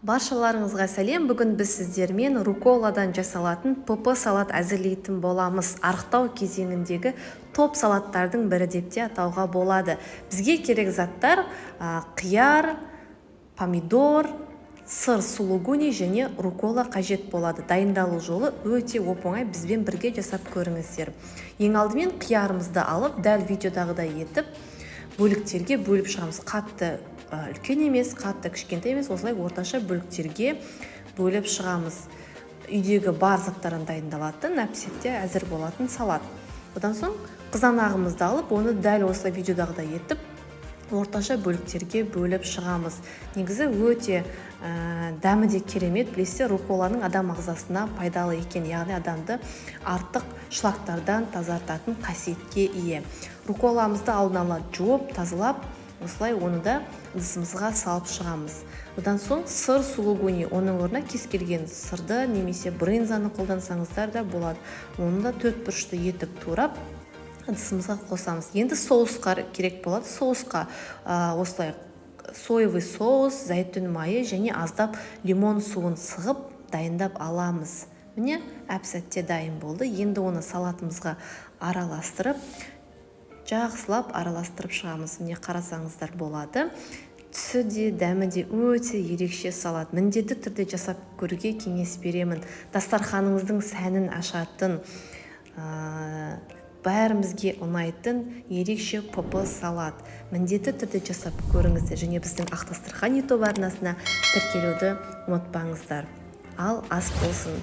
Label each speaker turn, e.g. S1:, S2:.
S1: Баршаларыңызға сәлем! Бүгін біз сіздермен рукколадан жасалатын ПП салат әзірлейтін боламыз. Арықтау кезеңіндегі топ салаттардың бірі деп те атауға болады. Бізге керек заттар: қияр, помидор, сыр сулугуни және руккола қажет болады. Дайындалу жолы өте оп-оңай, бізбен бірге жасап көріңіздер. Ең алдымен қиярымызды алып, дәл видеодағыдай етіп бөліктерге бөліп шығамыз. Қатты үлкен емес, қатты кішкентай емес, осылай орташа бөліктерге бөліп шығамыз. Үйдегі бар заттардан дайындалатын, әп-сәтте әзір болатын салат. Одан соң қызанағымызды алып, оны дәл осылай видеодағыдай етіп орташа бөліктерге бөліп шығамыз. Негізі өте дәмі де керемет. Білесіздер, рукколаның адам ағзасына пайдалы екен, яғни адамды артық шлактардан тазартатын қасиетке ие. Рукколамызды алдын ала жуып, тазалап, осылай оны да ыдысымызға салып шығамыз. Одан соң сыр сулугуни, оның орнына кез келген сырды немесе брынзаны қолдансаңыздар да болады. Оны да төрт бұрышты етіп турап, ыдысымызға қосамыз. Енді соусқа керек болады. Соусқа осылай соевый соус, зәйтүн майы және аздап лимон суын сығып дайындап аламыз. Міне, әп-сәтте дайын болды. Енді оны салатымызға араластырып, жақсылап араластырып шығамыз. Міне, қарасаңыздар болады, түсі де, дәмі де өте ерекше салат. Міндетті түрде жасап көруге кеңес беремін. Дастарханыңыздың сәнін ашатын, бәрімізге ұнайтын ерекше ПП салат. Міндетті түрде жасап көріңіздер және біздің «Ақ дастархан» ютуб арнасына тіркелуді ұмытпаңыздар. Ал ас болсын!